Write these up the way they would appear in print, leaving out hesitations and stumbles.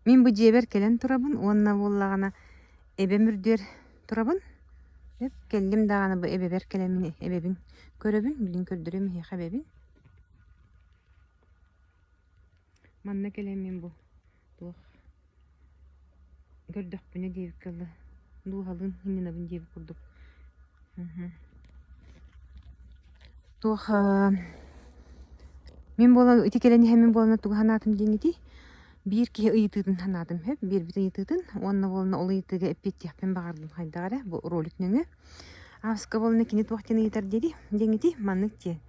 Мин бу дьиэбэр кэлэн турабын уонна буоллаҕына эбэм үрдүгэр турабын. Эп кэллим даҕаны бу эбэбэр кэлэммин эбэбин көрөбүн, билигин көрдөрүөм эһиэхэ эбэбин. Манна кэлэммин бу туох көрдөхпүнэ диэбиккэ дылы дууһалыын сынньанабын диэбит курдук. Туох мин буолан ити кэлэн иһэммин буолан тугу санаатым диэҥҥитий биир киһи ыйытыытын санаатым сөп биэрбит ыйытыытын уонна буолан ол ыйытыыга эппиэттиэхпин баҕардым хайдах эрэ бу ролик нөҥүө ааска буолан кини туох диэн ыйытар диэри диэҥҥитий маннык диэн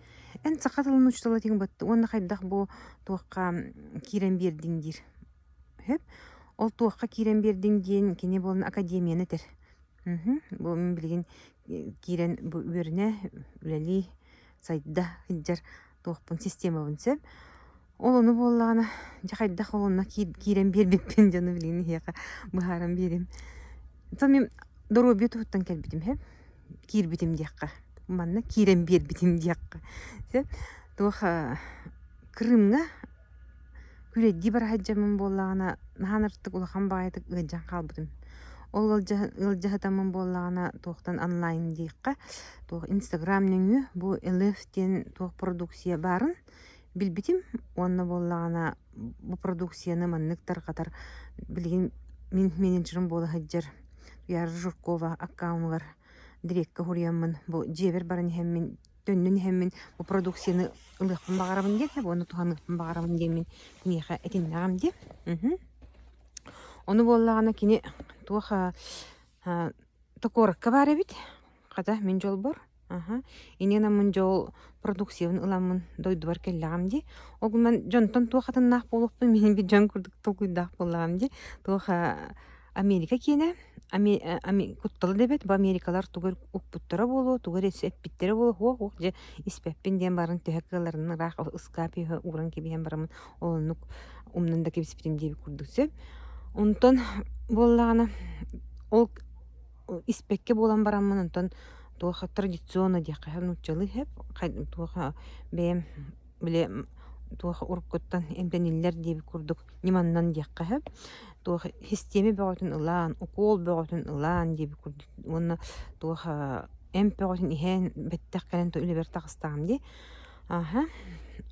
эн саха тылын учуутала этиҥ бытты уонна хайдах бу туохха киирэн биэрдиҥ диир сөп ол туохха киирэн биэрдиҥ диэн кини буолан академияны этэр Бу мин билигин киирэн бу үөрэнэ, үлэлии, сайда сылдьар туохпун системабын сөп. Ол ону буоллаҕына, дьэ хайдах ол онно киирэн биэрбиппин дьону билигин эһиэхэ быһааран биэриим. Оттон мин доруобуйа туһуттан кэлбитим сөп. Киирбитим диэххэ. Манна киирэн биэрбитим диэххэ. Сөп. Туох Крымҥа Күрэйдии бара сылдьаммын буоллаҕына, наһаа ынырыктык улахан баҕайытык ыалдьан хаалбытым. Ол ыалдьа сытаммын буоллаҕына, туохтан онлайн диэххэ, туох Инстаграм нөҥүө бу ЛФ диэн туох продукция баарын билбитим уонна буоллаҕына бу продукцияны маннык тарҕатар билигин мин менеджерым буола сылдьар Туйаара Жиркова аккаунугар дириэккэ суруйаммын бу дьиэбэр баран иһэммин төннөн иһэммин бу продукцияны ылыахпын баҕарабын диэн, уонна туһаныахпын баҕарабын диэммин киниэхэ этиннэҕим дии. Ону буоллаҕына кини туох куоракка баар эбит. Хата мин дьолбор. Аха. Инньэ гынаммын дьол продукциябын ыламмын дойдубар кэллэҕим дии. Ол гынан дьонтон туох атыннаах буолуохпун мин бит дьон курдук толкуйдаах буоллаҕым дии. Туох Америка киэнэ куттала да эбит, бу Америкалар тугу эрэ укпуттара буолуо, тугу эрэ эппиттэрэ буолуо, суох-уох дьэ испэппин диэн баран төһө кыалларынан ыраах ыскаап үөһэ ууран кэбиһэн бараммын ол оннук умнан да кэбиспитим диэбит курдук сөп. Онтон буоллаҕына ол испэккэ буолан бараммын онтон туох традиционно диэххэ нууччалыы сөп туох бэйэм били туох уруккуттан эмтэниллэр диэбит курдук ньыманнан диэххэ сөп. Туох систиэмэ бөҕөтүн ылан, укуол бөҕөтүн ылан диэбит курдук уонна туох эмп бөҕөтүн иһэн бэттэх кэлэн үлэбэр таҕыстаҕым дии. Аһа.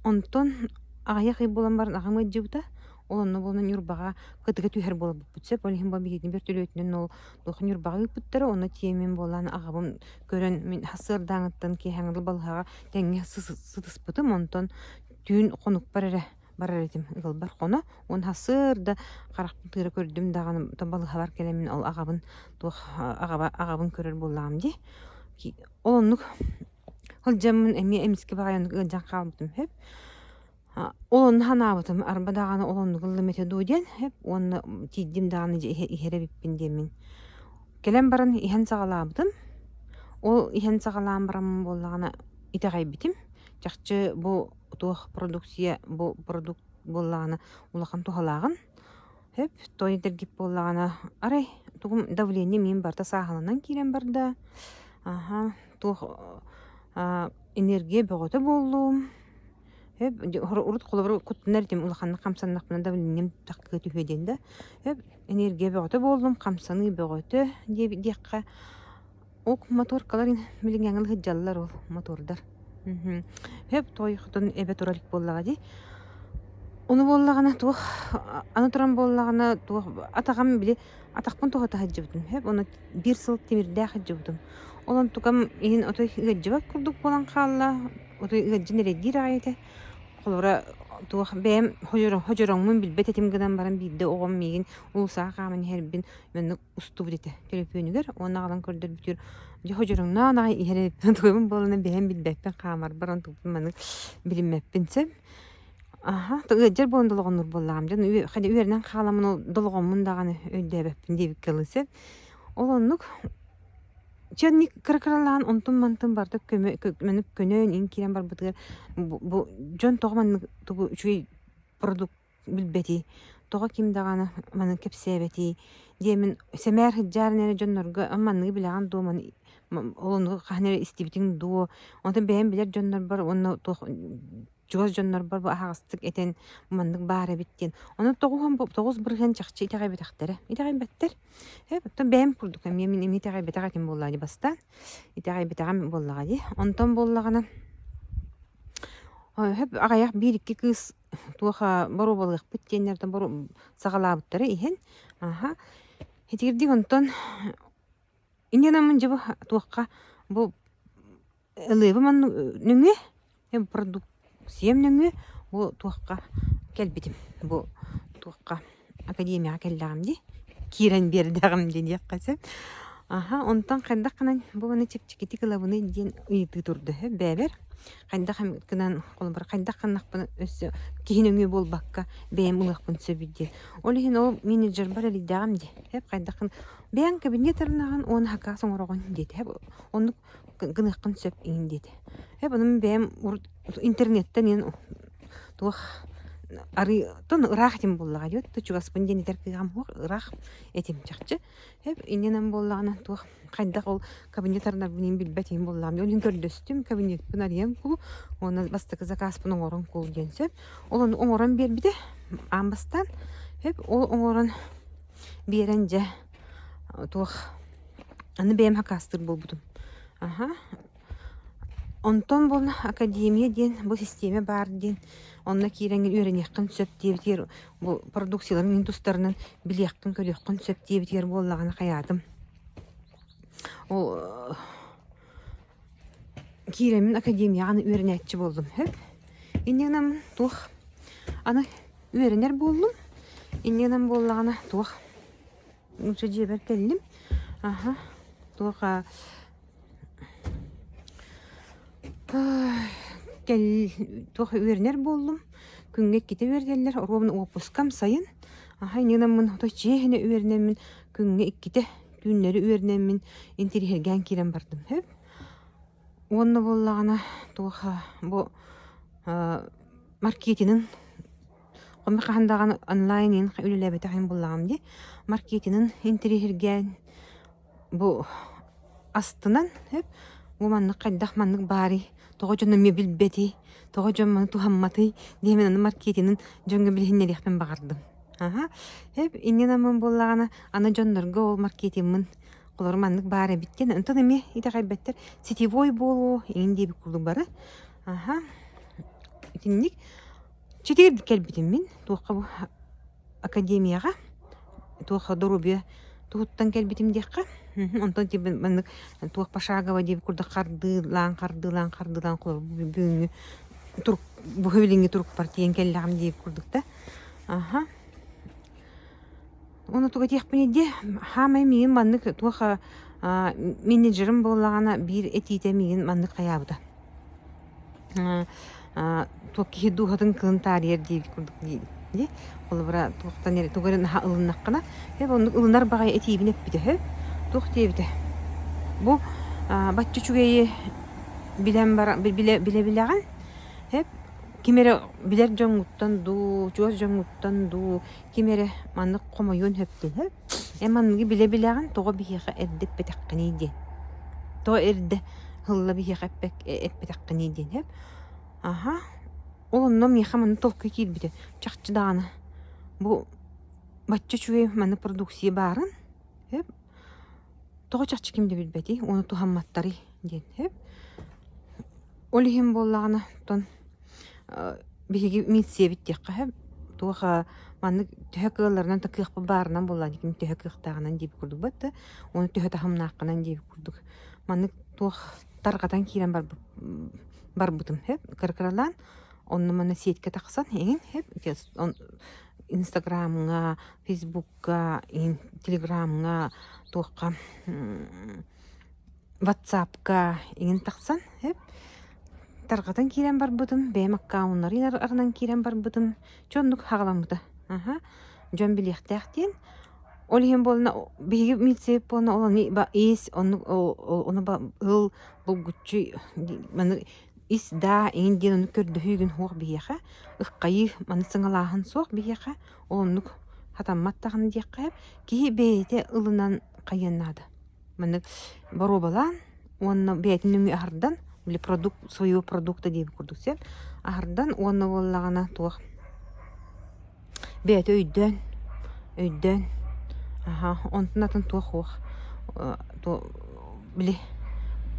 Онтон аҕыйах ый буолан баран аҕам ыалдьыбыта. Ол онно буолан Ньурбаҕа кытыга түһэр буолбуппут сөп. Ол иһин бу биһигини бөртөлүөтүнэн ол туох Ньурбаҕа ыыппыттара. Онно тиэмин буолан аҕабын көрөн мин сарсыардааҥыттан киэһээҥи балыһаҕа тэҥҥэ сытыспытым. Онтон түүн хонукпар эрэ барар этим ыалбар хоно уонна сарсыарда харахпын тыыра көрдүм даҕаны балыыһабар кэлэммин ол аҕабын туох аҕаба аҕабын көрөр буоллаҕым дии ол оннук сылдьаммын эмиэ эмискэ баҕайы оннук ыалдьан хаалбытым сөп ол онно санаабытым арба даҕаны ол оннук ыллым этэ дуу диэн сөп уонна тиийдим даҕаны дьэ иһэр эбиппин диэммин кэлэн баран иһэн саҕалаабытым ол иһэн саҕалаан бараммын буоллаҕына итэҕэйбитим чахчы бу туох продукция бу продукт буоллаҕына улахан туһалааҕын сөп той этэргит буоллаҕына арай тугум давление миин барыта сааһыланан киирэн барда аха туох энергия бөҕөтө буоллум сөп урут холобур куттанар этим улаханнык хамсаннахпына давлением таккыы түһүө диэн да сөп энергия бөҕөтө буоллум хамсаныы бөҕөтө диэххэ Ок моторкалар билиҥҥээҥи сылдьаллар ол мотордар. Хөп тойхотун эбэ турар буоллаҕа дии. Ону буоллаҕына туох аны туран буоллаҕына туох атаҕым били атахпын туһата сылдьыбытым. Хөп ону биир сыл тимирдээх сылдьыбытым. Ол онтукам иһин отой ыалдьыбат курдук буолан хаалла. Отой ыалдьан эрэйдиир аҕай этэ. Холобура туох бэйэм ходьороҥмун билбэт этим гынан баран биирдэ оҕом миигин уулусаҕа хааман иһэрбин маннык устубут этэ төлөпүөнүгэр уонна аҕалан көрдөрбүтүгэр дьэ ходьороҥноон аҕай иһэр эбиппин тугум буолана бэйэм билбэппин хаамарбар онтукпун маннык билиммэппин сөп аха ыалдьар буолан долоҕоннуур буоллаҕым дьон үөрэнэн хааламмын ол долоҕоммун даҕаны өйдөөбөппүн диэбиккэ дылы сөп ол оннук чэ кыра-кыралаан онтун-мантын барыта көмө маннык көнөн иҥ киирэн барбытыгар бу дьон тоҕо маннык тугу үчүгэй продукт билбэтий, тоҕо ким даҕаны маны кэпсээбэтий диэммин сэмээр сылдьаарын эрэ дьоннорго манныгы билэҕин дуо маны ол ону хаһан эрэ истибитиҥ дуо онтон бэйэм билэр дьоннорбор уонна туох Чугас дьоннорбор бу аһаҕастык этэн маннык баар эбит диэн. Ону 9% чахчы итэҕэйбэтэхтэрэ. Итэҕэйбэттэр. Оттон бэйэм курдук эмиэ мин эмиэ итэҕэйбэтэх этим буоллаҕа дии бастаан. Итэҕэйбэтэҕим буоллаҕа дии. Онтон буоллаҕына аҕыйах биир-икки кыыс туох боруобалыахпыт диэннэртэн саҕалаабыттара иһэн аха итирдик онтон инньэ гынаммын дьэ бу туохха бу ылыыбым нөҥүө продукциям нөҥүө бу туохха кэлбитим бу туохха академияҕа кэллэҕим дии киирэн биэрдэҕим диэххэ сөп аха онтон хайдах гынан бу маны чэпчэкитик ылабыный диэн ыйытыы турда үһү бэйэбэр хайдах гынан холобур хайдах гыннахпына өссө киһи нөҥүө буолбакка бэйэм ылыахпын сөбүй диэн ол иһин ол менеджербар эрийдэҕим дии сөп хайдах бэйэҥ кабинет арынаҕын уонна сакаас оҥороҕун диэтэ оннук гыныаххын сөп иҥин диэтэ. Ээ ону бэйэм урут интернеттэн иэн туох арыытын ыраах этим буоллаҕа диэт чугаспын диэн этэр кыаҕым суох ыраах этим чахчы. Эп иннинэн буоллаҕына туох хайдах ол кабинет арынарбын иһин билбэт иһин буоллаҕым. Ол иһин көрдөстүм кабинетпын арыйан кул уонна бастакы заказпын оҥорон кул диэн сөп. Ол ону оҥорон биэрбитэ аан бастаан. Эп ол оҥорон биэрэн дьэ туох аны бэйэм хакаастыыр буолбутум. Аха. Онтон буолла академия диэн бу систиэмэ баар диэн онно киирэҥҥин үөрэниэххин сөп диэбитигэр бу продукцияларын мин тустарынан билиэххин көрүөххүн сөп диэбитигэр буоллаҕына хайаатым. Ол киирэммин академияҕа аны үөрэнээччи буоллум сөп. Инньэ гынан туох аны үөрэнэр буоллум. Инньэ гынан буоллаҕына туох Лучше дьиэбэр кэллим. Аха. Туох кэл туох үөрэнэр буоллум. Күҥҥэ иккитэ үөрэтэллэр. Оруобун уоппускам сайын. Аха иннинэммин ото чиэһинэ үөрэнэммин күҥҥэ иккитэ түүннэри үөрэнэммин интириэһиргээн киирэн бардым. Сөп. Уонна буоллаҕына туох бу маркетинын Онно хаһан даҕаны онлайн иһин үлэлээбэтэх иһин буллаҕым дии. Маркетинын интэриэһиргээн бу астынан сөп бу маннык хайдах маннык баарый тоҕо дьон эмиэ билбэтий тоҕо дьон маны туһамматый диэмин аны маркетинын дьоҥҥо билиһиннэриэхпин баҕардым. Аха сөп инньэ гынан буоллаҕына аны дьоннорго ол маркетиммын холобур маннык баар эбит диэн онтон эмиэ итэҕэйбэттэр сетевой буолуо иҥин диэбит курдук бары. Аха итинник Читигирдик кэлбитим мин туохха бу академияҕа туох доруобуйа туһуттан кэлбитим диэххэ онтон маннык туох пошагово диэбит курдук хардыылаан хардыылаан хардыылаан холобур бүгүҥҥү турук бу билиҥҥи турукпар тиийэн кэллэҕим диэбит курдук да аха Ону тугу этиэхпиний дии хаамай миигин маннык туох менеджерим буоллаҕына биир этиитэ миигин маннык хайаабыта туох киһи дууһатын кылын таарыйар диэбит курдук дии холобура туохтан эрэ тугу эрэ наһаа ылыннаххына ээ оннук ылынар баҕайы этиибин эппитэ үһү туох диэбитэ бу бачча үчүгэйи билэн баран билэ билэҕин эп ким эрэ билэр дьоҥҥуттан дуу чугас дьоҥҥуттан дуу Ким эрэ маннык хомойуон сөптөһө, эн манныгы билэ-билэҕин тоҕо биһиэхэ эрдэ эппэтэххиний диэн. Тоҕо эрдэ һылла биһиэхэ эппэтэххиний диэн сөп. Аха, ол онно миэхэ маннык толкуй киирбитэ. Чахчы даҕаны бу бачча үчүгэй маннык продукция баарын сөп Тоҕо чахчы ким да билбэтий уонна туһамматтарый диэн сөп. Ол иһин буоллаҕына оттон биһиги милициябит диэххэ сөп. Туох маннык төһө кыалларынан да кыахпыт баарынан буоллаҕына ким төһө кыахтааҕынан диэбит курдук да уонна төһө таһымнааххынан диэбит курдук маннык туох тарҕатан киирэн барбытым сөп. Кыракыралаан онно-манна сетка тахсан эҥин сөп. Инстаграмҥа, Фейсбук Телеграмҥа, туохха Ватсапка иҥин тахсан тарҕатан киирэн барбытым, бэйэм аккауннарын арынан киирэн барбытым. Чэ оннук хаҕаламмыта. Аһа, дьон билиэхтээх диэн. Ол иһин буолна биһиги милиция буолна ол ис оннук ону ыл булгуччу маны ис даа иҥин диэн ону көрдөһүүгүн суох биһиэхэ. Ыххайыы маны сыҥалааһын суох биһиэхэ. Ол оннук хатаммат даҕаны диэххэ сөп. Киһи бэйэтэ ылынан хайыан наада. Маннык боруобалаан уонна бэйэтин нөҥүө аһардан. Били продукт своего продукта диэбит курдук сөп. Аһардан уонна буоллаҕына туох бэйэтэ өйдөөн өйдөөн аха онтун атын туох суох били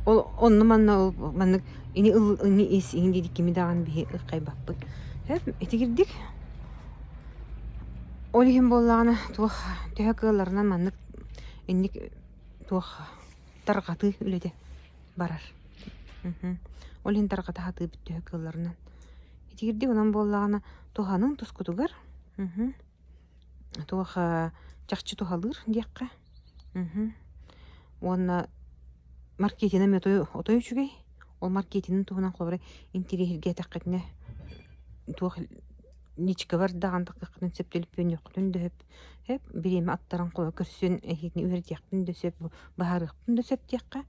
ол онно манна ол маннык ини ыл ини ис иһин диэки кими даҕаны биһи ыххайбаппыт. Сөп итигирдик ол иһин буоллаҕына туох төһө кыалларынан маннык инник туох тарҕатыы үлэтэ барар. Ол иһин тарҕата сатыыбыт төһө кыалларынан. Итигирдик онон буоллаҕына туһаныҥ тускутугар туох чахчы туһалыыр диэххэ. Уонна маркетина эмиэ отой үчүгэй. Ол маркетинын туһунан холобура интириэһиргээтэххитинэ туох личкабар даҕаны тахсыаххытын сөп, төлөпүөннүөххүтүн да сөп. Сөп, бириэмэ аттаран көрсөн эһигини үөрэтиэхпин да сөп, быһаарыахпын да сөп диэххэ.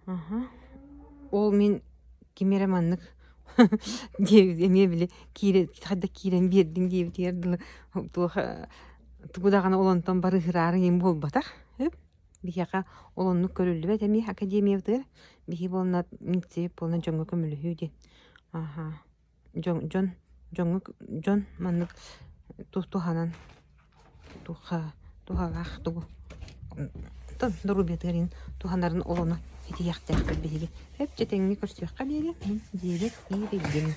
Аха. Ол мин ким эрэ маннык диэбит эмиэ били киирэ хайдах киирэн биэрдиҥ диэбитигэр дылы туох тугу даҕаны ол онтон барыһыраары иҥин буолбатах. Сөп. Биһиэхэ ол оннук көрүллүбэт эмиэ академиябытыгар. Биһи буолна лицей буолна дьоҥҥо көмөлөһүү диэн. Аха. Дьон дьон дьоҥҥо дьон маннык туһанан туха туһалаах тугу доруобуйатыгар иһин туһанарын олону ситиһиэхтээхпит биһиги. Эп дьэ тэҥҥэ көрсүөххэ диэри мин дьиэбэр кииригин.